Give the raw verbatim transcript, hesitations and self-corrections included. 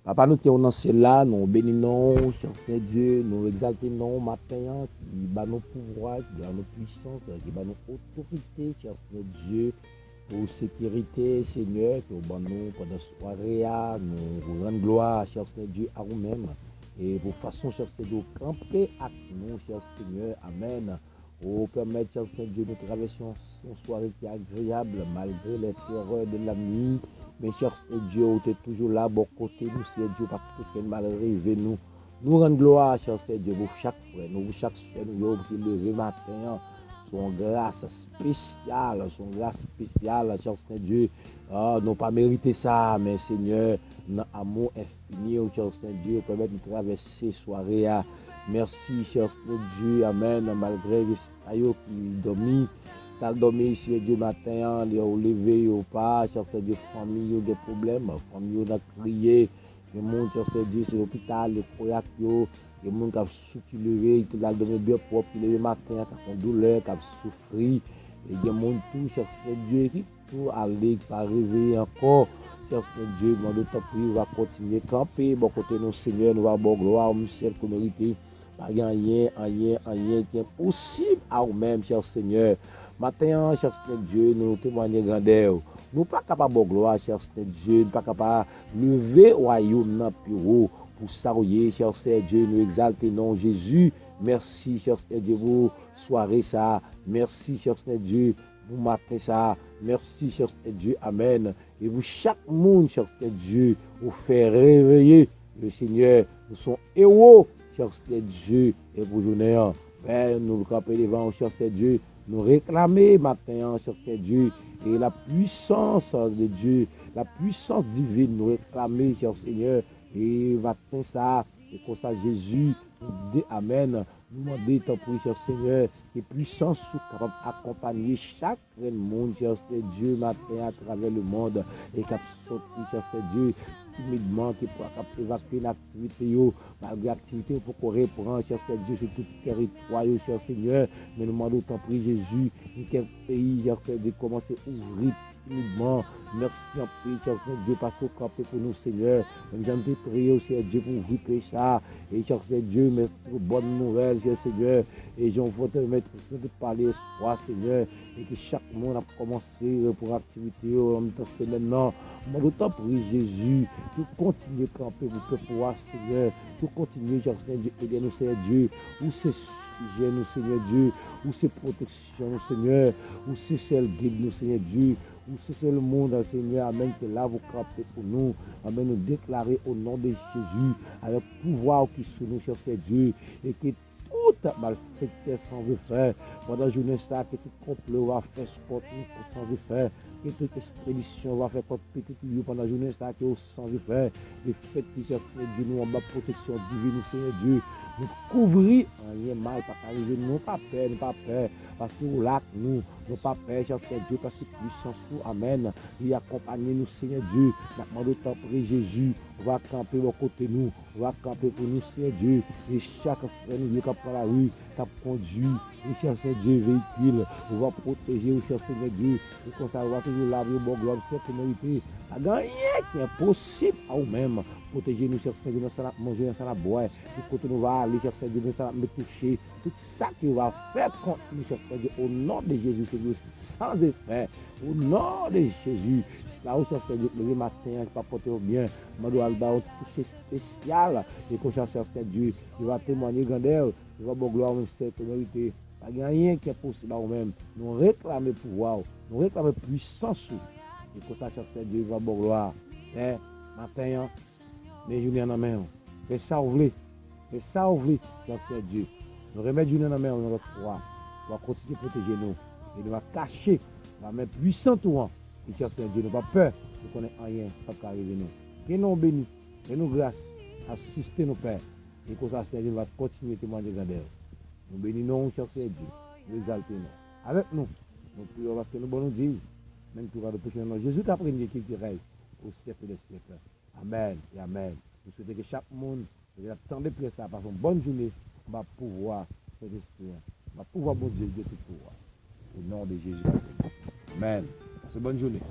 Papa nou ki nan syèl la, nou beni non w, Senyè Dye, nou egzalte non w maten an, ki ba nou pouvwa, ki ba nou pwisans, ki ba nou otorite, Senyè Dye, pou sekirite, Senyè, ke w ban nou pandan sware a, nou rann glwa, Senyè Dye, a ou menm, e pou fason, Senyè Dye, w kanpe ak nou, Senyè, amèn. Ou pèmèt, Senyè Dye, nou travèse yon, yon sware ki agreyab, malgre les terreurs de la nuit. Men, Senyè Dye, ou te toujou la, bò kote nou, Senyè Dye, ou pa kite okenn mal rive nou. Nou rann glwa, Senyè Dye, pou chak frè nou, pou chak sè nou yo ki leve maten an. Se yon gras espesyal, se yon gras espesyal, Senyè Dye. Ah, nou pa merite sa, men, Senyè, nan amou enfini ou, Senyè Dye, ou pèmèt nou travèse sware a. Mèsi, Senyè Dye, amèn. Malgre sa yo ki dòmi, t al dòmi, Senyè Dye, maten an, lè yo leve, yo pa, Senyè Dye, fanmi yo gen pwoblèm, fanmi yo nan kriye. Gen moun, Senyè Dye, se lopital, yo kouri ak yo. Gen moun k ap sou ki leve, ki t al dòmi byen pwòp, ki leve maten an, k ap yon doulè, k ap soufri. E gen moun tou, Senyè Dye, ki tou ale, ki pa reveye ankò. Senyè Dye, mande w tanpri, ou va kontinye kanpe bò kote nou, Senyè, nou va ba w glwa, ou menm sèl ki merite. Pa gen anyen, anyen, anyen ki enposib a ou menm, chè Senyè. Maten an, chè Senyè Dye, nou temwanye grandè w. Nou pa ka pa ba w glwa, chè Senyè Dye, nou pa ka pa leve wayòm nan pi wo pou sa w ye, chè Senyè Dye, nou egzalte non w, Jezi. Mèsi, chè Senyè Dye, pou sware sa a. Mèsi, chè Senyè Dye, pou maten sa a. Mèsi, chè Senyè Dye. Amèn. E pou chak moun, chè Senyè Dye, ou fè reveye, le Senyè, nou se yon ewo, chè Senyè Dye, e pou jounen an. Pè, nou kanpe devan ou, chè Senyè Dye, nou reklame maten an, chè Senyè Dye, e la puissance de Dieu, la puissance divine, nou reklame, chè Senyè, e maten sa, e konsa Jezi, nou de, amèn, nou mande, tanpri, chè Senyè, ke pwisans ou kapab akonpanye chak grenn moun, chè Senyè Dye, maten atravè lemonn, e k ap sòti, chè Senyè Dye, timidman, ki p ap evakye nan aktivite yo, malgre aktivite yo poko reprann, chè Senyè Dye, sou tout tèritwa yo, chè Senyè, men nou mande w, tanpri, Jezi, nan kèk peyi, chè Senyè Dye, kòmanse ouvri timidman. Mèsi anpil, chè Senyè Dye, paske w kanpe pou nou, Senyè. Menm jan nou te priye w, Senyè Dye, pou ouvri peyi sa a. E, chè Senyè Dye, mèsi pou bòn nouvèl, chè Senyè. E jan w te mèt, ou te pale espwa, Senyè. E ke chak moun ap kòmanse reprann aktivite yo nan mitan semèn nan. Mande w tanpri, Jezi, ke w kontinye kanpe pou pèp ou a, Senyè. Ke w kontinye, chè Senyè Dye, ede nou, Senyè Dye. Ou se sijè nou, Senyè Dye. Ou se pwoteksyon nou, Senyè. Ou se sèl gid nou, Senyè Dye. Ou se sèl moun, Senyè, amèn, ki la pou kanpe pou nou. Amèn, nou deklare o non de Jezi, avèk pouvwa w ki sou nou, chè Senyè Dye, e ke tout malfektè sanzefè, pandan jounen sa, ke tout konplo yo va fè kont nou sanzefè, ke tout ekspedisyon yo va fè kont pitit ou yo pandan jounen sa, ke yo sanzefè, lefètke, chè Senyè Dye, nou anba pwoteksyon divin ou, Senyè Dye, nou kouvri, anyen mal pa ka rive nou, nou pa pè, nou pa pè, paske ou la ak nou, nou pa pè, chè Senyè Dye, paske pwisans ou, amèn, li akonpanye nou, Senyè Dye, n ap mande w, tanpri, Jezi, ou va kanpe bò kote nou, ou va kanpe pou nou, Senyè Dye, e chak frè nou yo k ap pran lari, k ap kondui, e chè Senyè Dye, veyikil, ou va pwoteje yo, chè Senyè Dye, e konsa ou va toujou la pou yo ba w glwa, sèl ki merite. Pa gen anyen ki enposib a ou menm. Pwoteje nou, chè Senyè Dye, nan sa n ap manje, nan sa n ap bwè, tout kote nou va ale, chè Senyè Dye, nan sa n ap met kouche, tout sa ki va fè kont nou, chè Senyè Dye, o non de Jezi, se dwe sanzefè, o non de Jezi. Sila ou, chè Senyè Dye, leve maten an, ki pa pote yo byen, mande w al ba yo touche espesyal, e konsa, chè Senyè Dye, yo va temwanye grandè w, yo va ba w glwa, ou menm sèl ki merite. Pa gen anyen ki enposib a ou menm. Nou reklame pouvwa w, nou reklame pwisans ou. E konsa, chè Senyè Dye, yo va ba w glwa. Pè, maten an, men jounen an nan men w. Fè sa w vle. Fè sa w vle, Senyè Dye. Nou remèt jounen an nan men w yon lòt fwa. Ou va kontinye pwoteje nou. E nou va kache nan men pwisan ou an. E Senyè Dye, nou pa pè. Nou konnen anyen p ap ka rive nou. Ke non w beni. Fè nou gras. Asiste nou, Pè. E konsa, Senyè Dye, nou va kontinye temwanye grandè w. Nou beni non w, Senyè Dye. Nou egzalte non w. Avèk nou, nou priye w paske nou bon, nou diy. Men nou tou ka nou pwochen nan non Jezi k ap renye, ki viv, ki rèy o syèk dè syèk. Amèn e amèn. Nou swete ke chak moun ki ap tande priyè sa a pase yon bòn jounen anba pouvwa Sentespri an, anba pouvwa Bondye ki gen tout pouvwa. O non de Jezi. Amèn. Pase bòn jounen.